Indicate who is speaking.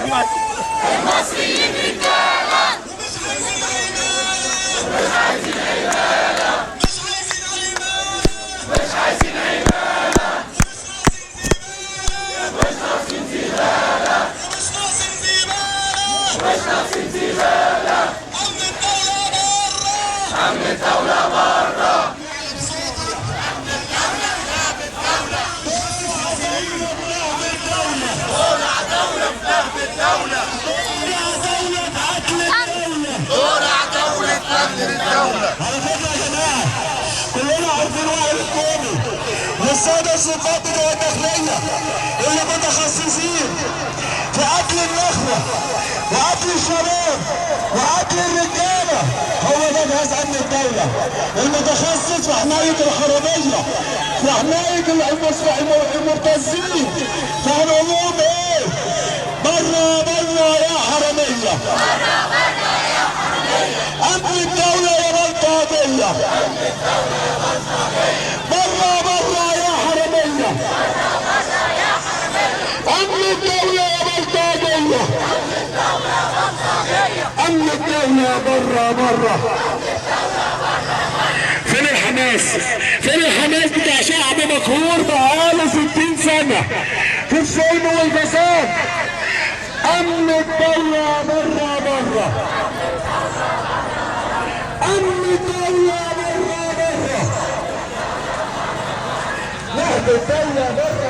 Speaker 1: المصريين رجالة،
Speaker 2: ومش عايزين عمالة،
Speaker 1: مش عايزين عمالة،
Speaker 2: مش عايزين عمالة،
Speaker 1: مش عايزين عمالة،
Speaker 2: ومش ناقصين زبالة،
Speaker 1: مش ناقصين زبالة،
Speaker 2: ومش ناقصين زبالة،
Speaker 1: مش ناقصين زبالة.
Speaker 2: أمن الدولة بره،
Speaker 1: أمن الدولة بره. طلع دولة في نهب الدولة، طلع دولة أمن الدولة.
Speaker 2: على فكرة يا جماعة كلنا عارفين وائل الكومي والسادة الضباط بتوع الداخلية اللي متخصصين في قتل النخوة وقتل الشباب وقتل الرجالة. هو ده جهاز أمن الدولة المتخصص في حماية الحرامية، في حماية المبتزين. فهنقول لهم إيه؟ بره بره يا حرامية، أمن الدولة يا بلطجية، بره بره يا حرامية، أمن الدولة يا بلطجية، أمن الدولة بره بره. فين الحماس؟ فين الحماس بتاع شعب مقهور بقاله 60 سنة في الظلم والفساد؟ أمن الدولة بره بره، أمن الدولة بره بره، نهب الدولة بره.